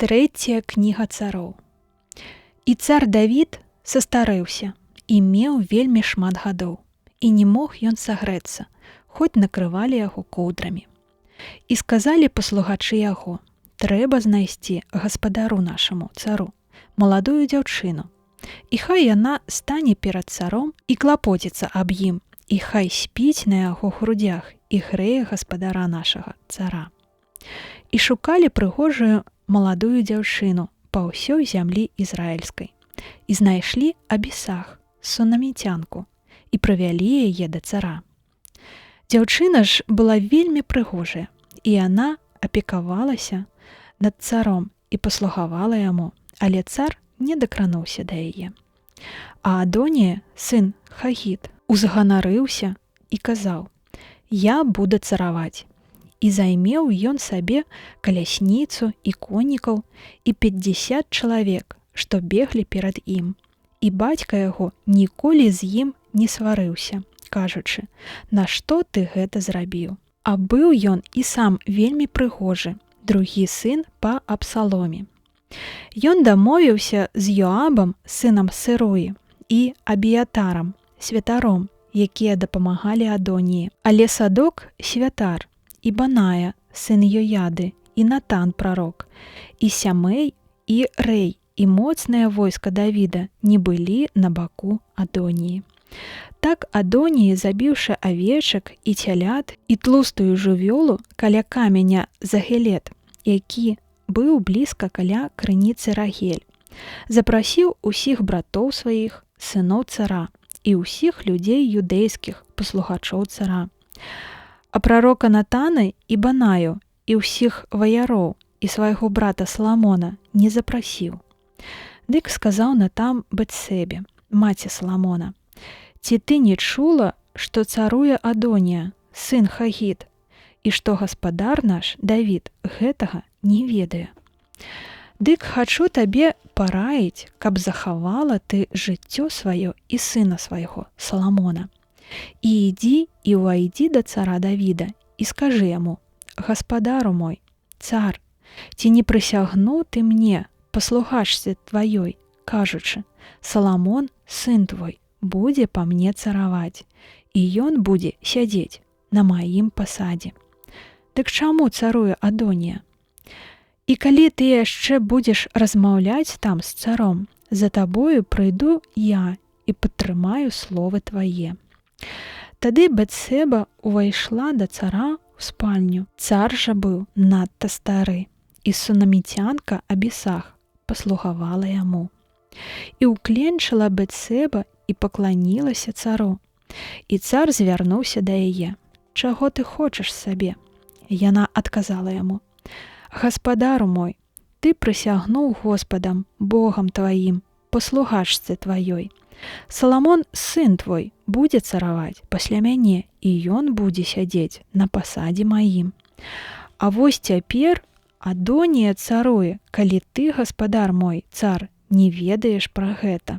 Трэцяя кніга Цароў. І цар Давід састарэўся і меў вельмі шмат гадоў, і не мог ён сагрэцца, хоць накрывалі яго коўдрамі. І сказалі паслугачы яго: трэба знайсці гаспадару нашаму цару маладую дзяўчыну. І хай яна стане перад царом і клапоціцца аб ім, і хай спіць на яго грудях і грэе гаспадара нашага цара. І шукалі прыгожую маладую дзяўчыну па ўсёй зямлі ізраільскай. І знайшлі Абісах, сунаміцянку, і прывялі яе да цара. Дзяўчына ж была вельмі прыгожая, і яна апекавалася над царом і паслугавала яму, але цар не дакрануўся да яе. А Адонія, сын Хагіт, узганарыўся і казаў: « Я буду цараваць. І займеў ён сабе калясніцу і коннікаў і 50 чалавек, што беглі перад ім. І бацька яго ніколі з ім не сварыўся, кажучы: « Нашто ты гэта зрабіў? А быў ён і сам вельмі прыгожы, другі сын па Абсаломе. Ён дамовіўся з Йоабам, сынам Сыруі, і Абіятарам, святаром, якія дапамагалі Адоніі. Але Садок святар, і Баная, сын Йояды, і Натан прарок, і Сямэй, і Рэй, і моцнае войска Давіда не былі на баку Адоніі. Так Адоніі, забіўшы авечак і цялят і тлустую жывёлу каля каменя Загелет, які быў блізка каля крыніцы Рагель, запрасіў усіх братоў сваіх, сыноў цара, і ўсіх людзей юдэйскіх, паслугачоў цара. А прарока Натана і Банаю, і ўсіх ваяроў, і свайго брата Саламона не запрасіў. Дык сказаў Натан Бэтсебе, маці Саламона: Ці ты не чула, што царуе Адонія, сын Хагіт, і што гаспадар наш Давід гэтага не ведае? Дык хачу табе параіць, каб захавала ты жыццё сваё і сына свайго Саламона. І ідзі і ўвайдзі да цара Давіда і скажы яму: Гаспадару мой, цар, ці не прысягнуў ты мне, паслугачцы тваёй, кажучы: Саламон, сын твой, будзе па мне цараваць, і ён будзе сядзець на маім пасадзе. Дык чаму царуе Адонія? І калі ты яшчэ будзеш размаўляць там з царом, за табою прыйду я і падтрымаю словы твае. Тады Бэтсеба увайшла да цара ў спальню. Цар жа быў надта стары, і сунаміцянка Абісах паслугавала яму. І ўкленчыла Бэтсеба і пакланілася цару. І цар звярнуўся да яе: Чаго ты хочаш сабе? Яна адказала яму: Гаспадару мой, ты прысягнуў Госпадам, Богам тваім, паслугачцы тваёй. Саламон, сын твой, будзе цараваць пасля мяне, і ён будзе сядзець на пасадзе маім. А вось цяпер Адонія царуе, калі ты, гаспадар мой, цар, не ведаеш пра гэта.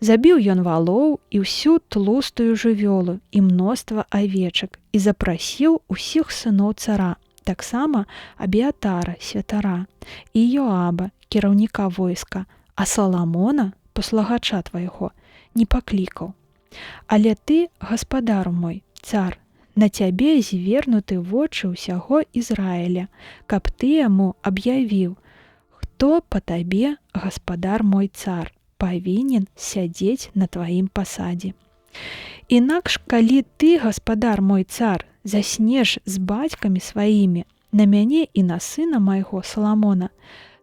Забіў ён валоў і ўсю тлустую жывёлу і мноства авечак і запрасіў усіх сыноў цара, таксама Абіятара, святара, і Йоаба, кіраўніка войска, а Саламона, паслагача твайго, не паклікаў. Але ты, гаспадару мой, цар, на цябе звернуты вочы ўсяго Ізраіля, каб ты яму аб'явіў, хто па табе, гаспадар мой цар, павінен сядзець на тваім пасадзе. Інакш, калі ты, гаспадар мой цар, заснеш з бацькамі сваімі, на мяне і на сына майго Саламона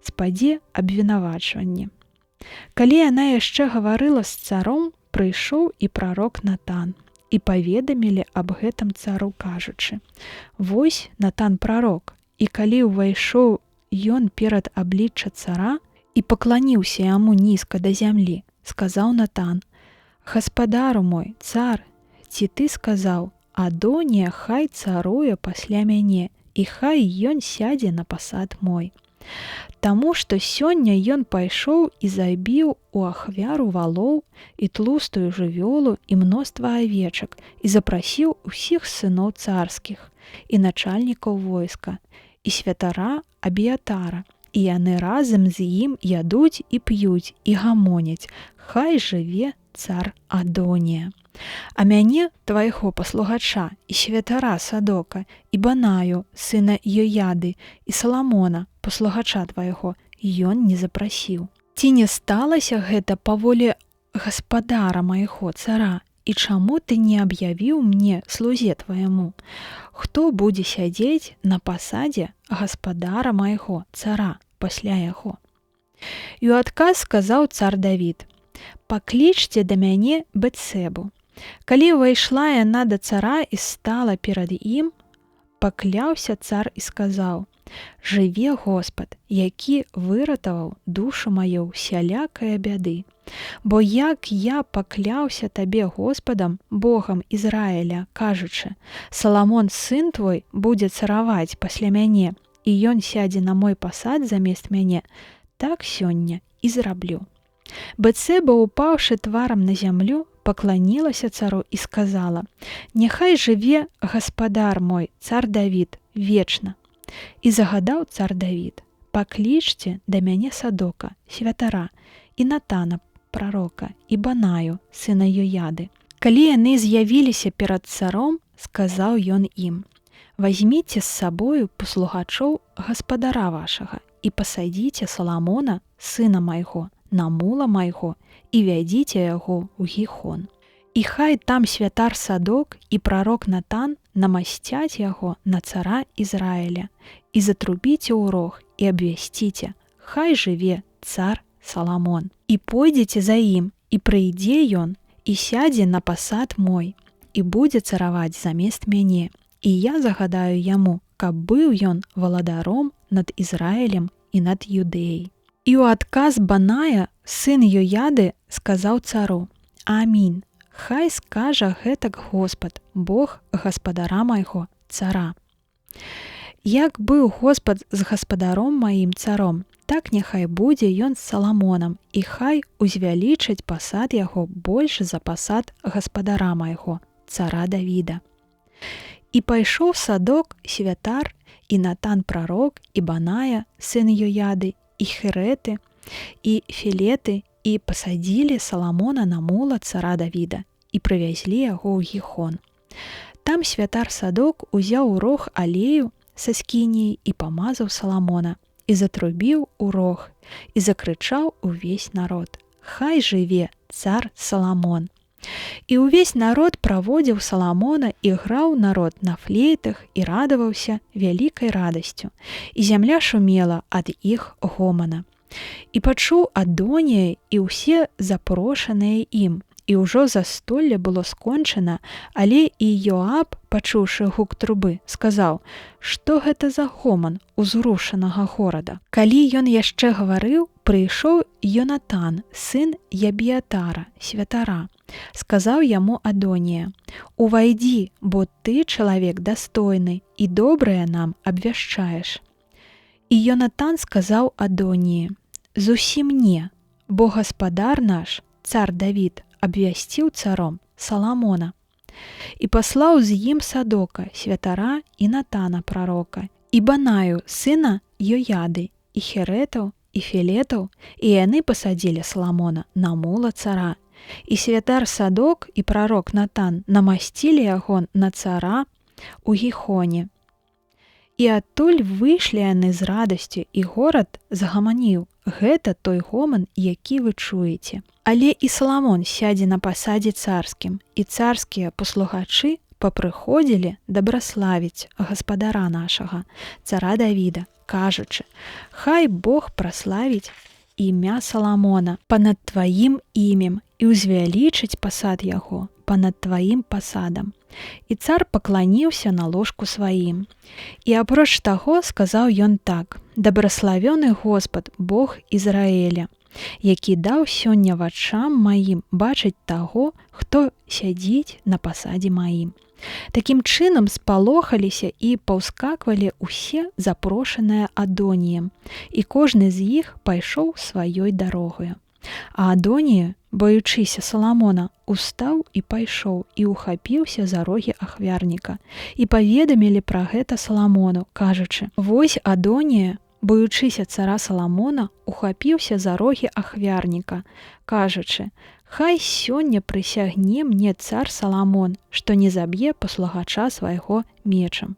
спадзе абвінавачванне. Калі яна яшчэ гаварыла з царом, прыйшоў і прарок Натан, і паведамілі аб гэтым цару, кажучы: Вось Натан прарок, і калі ўвайшоў ён перад аблічча цара і пакланіўся яму нізка да зямлі, сказаў Натан: Гаспадару мой, цар, ці ты сказаў: Адонія хай царуе пасля мяне, і хай ён сядзе на пасад мой. Таму што сёння ён пайшоў і забіў у ахвяру валоў і тлустую жывёлу і мноства авечак і запрасіў усіх сыноў царскіх і начальнікаў войска і святара Абіятара І яны разам з ім ядуць і п'юць і гамоняць: Хай жыве цар Адонія. А мяне, твайго паслугача, і святара Садока, і Банаю, сына Йояды, і Саламона, паслугача твайго, ён не запрасіў. Ці не сталася гэта па волі гаспадара майго цара? І чаму ты не аб'явіў мне, слузе твайму, хто будзе сядзець на пасадзе гаспадара майго цара пасля яго? І ў адказ сказаў цар Давід: Паклічце да мяне Бэтсэбу. Калі ўвайшла яна да цара і стала перад ім, пакляўся цар і сказаў: Жыве Господ, які выратаваў душу маю ўсялякае бяды. Бо як я пакляўся табе Госпадам, Богам Ізраіля, кажучы: Саламон, сын твой, будзе цараваць пасля мяне, і ён сядзе на мой пасад замест мяне, так сёння і зраблю. Бэтсэба, упаўшы тварам на зямлю, пакланілася цару і сказала: Няхай жыве гаспадар мой, цар Давід, вечна. І загадаў цар Давід: Паклічце да мяне Садока, святара, і Натана, прарока, і Банаю, сына Йояды. Калі яны з'явіліся перад царом, сказаў ён ім: Вазьміце з сабою паслугачоў гаспадара вашага і пасадзіце Саламона, сына майго, на мула майго і вядзіце яго ў Гіхон. І хай там святар Садок і прарок Натан намасцяць яго на цара Ізраіля, і затрубіце ў рог і абвясціце: Хай жыве цар Саламон. І пойдзеце за ім, і прыйдзе ён, і сядзе на пасад мой, і будзе цараваць замест мяне. І я загадаю яму, каб быў ён валадаром над Ізраілем і над Юдэяй. І ў адказ Баная, сын Йояды, сказаў цару: Амін. Хай скажа гэтак Господ, Бог гаспадара майго, цара. Як быў Господ з гаспадаром маім царом, так няхай будзе ён з Саламонам, і хай узвялічыць пасад яго больш за пасад гаспадара майго, цара Давіда. І пайшоў Садок, святар, і Натан прарок, і Баная, сын Йояды, і Херэты, і Філеты, і пасадзілі Саламона на мула цара Давіда і прывязлі яго ў Гіхон. Там святар Садок узяў у рог алею са скініі і памазаў Саламона, і затрубіў у рог, і закрычаў увесь народ: Хай жыве цар Саламон! І ўвесь народ праводзіў Саламона, і граў народ на флейтах і радаваўся вялікай радасцю, і зямля шумела ад іх гомана. І пачуў Адонія і ўсе запрошаныя ім, і ўжо застолле было скончана, але і Йоаб, пачуўшы гук трубы, сказаў: Што гэта за гоман узрушанага горада? Калі ён яшчэ гаварыў, прыйшоў Йонатан, сын Ябіятара, святара. Сказаў яму Адонія: Увайдзі, бо ты чалавек дастойны і добрае нам абвяшчаеш. І Йонатан сказаў Адоніі: Зусім не, бо гаспадар наш, цар Давід, абвясціў царом Саламона. І паслаў з ім Садока, святара, і Натана прарока, і Банаю, сына Йояды, і Херэтаў, і Філетаў, і яны пасадзілі Саламона на мула цара. І святар Садок і прарок Натан намасцілі яго на цара у Гіхоне. І адтуль выйшлі яны з радасцю, і горад загаманіў. Гэта той гоман, які вы чуеце. Але і Саламон сядзе на пасадзе царскім, і царскія паслугачы папрыходзілі дабраславіць гаспадара нашага, цара Давіда, кажучы: Хай Бог праславіць імя Саламона панад тваім імем і ўзвялічыць пасад яго панад тваім пасадам. І цар пакланіўся на ложку сваім. І апроч таго сказаў ён так: Дабраславёны Господ, Бог Ізраэля, які даў сёння вачам маім бачыць таго, хто сядзіць на пасадзе маім. Такім чынам спалохаліся і паўскаквалі ўсе запрошаныя Адоніем, і кожны з іх пайшоў сваёй дарогаю. А Адонія, баючыся Саламона, устаў і пайшоў і ўхапіўся за рогі ахвярніка. І паведамілі пра гэта Саламону, кажучы: Вось Адонія боючыся цара Саламона, ухапіўся за рогі ахвярніка, кажучы: « Хай сёння прысягне мне цар Саламон, што не заб'е паслугача свайго мечам.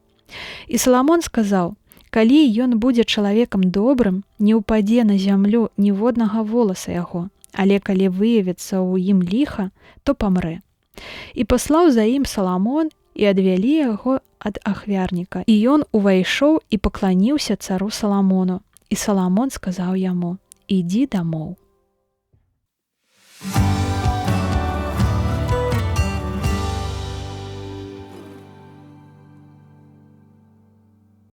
І Саламон сказаў: « Калі ён будзе чалавекам добрым, не ўпадзе на зямлю ніводнага воласа яго, але калі выявіцца ў ім ліха, то памрэ. І паслаў за ім Саламон, і адвялі яго ад ахвярніка. І ён увайшоў і пакланіўся цару Саламону. І Саламон сказаў яму: « Ідзі дамоў.